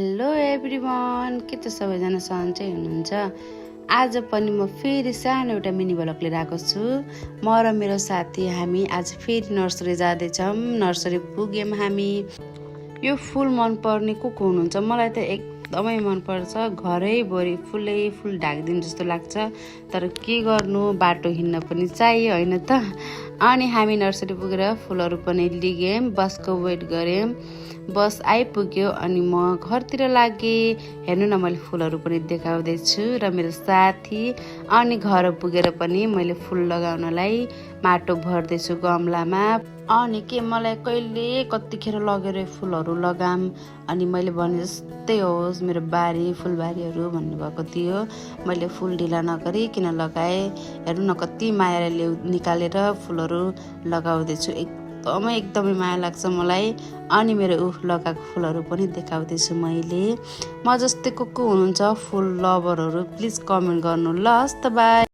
Hello everyone, के त सबैजना सन्चै हुनुहुन्छ। आज पनि म फेरि सानो एउटा मिनी भ्लग लिएर आएको छु। म र मेरो साथी हामी आज फेरि नर्सरी जाँदैछौँ। नर्सरी पुग्यौँ हामी। यो फुल मनपर्ने को हुनुहुन्छ? मलाई त एकदमै मनपर्छ। घरैभरि फुलै फुल ढाकिदिनु जस्तो लाग्छ। तर के गर्नु, बाटो हिँड्न पनि चाहियो होइन त। अनि हामी नर्सरी पुगेर फुलहरू पनि लिगौँ, बसको वेट गऱ्यौँ। बस आइपुग्यो अनि म घरतिर लागेँ। हेर्नु न, मैले फुलहरू पनि देखाउँदैछु र मेरो साथी। अनि घर पुगेर पनि मैले फुल लगाउनलाई माटो भर्दैछु गमलामा। अनि के मलाई कहिले कतिखेर लगेर फुलहरू लगाम, अनि मैले भने जस्तै होस् मेरो बारी फुलबारीहरू भन्नुभएको थियो। मैले फुल ढिला नगरिकन लगाएँ। हेर्नु न, कति मायाले निकालेर फुलहरू लगाउँदैछु। एकदमै माया लाग्छ मलाई। अनि मेरो लगाएको फुलहरू पनि देखाउँदैछु मैले। म जस्तै को हुनुहुन्छ फुल लभरहरू, प्लिज कमेन्ट गर्नु ल। हस् त, बाई।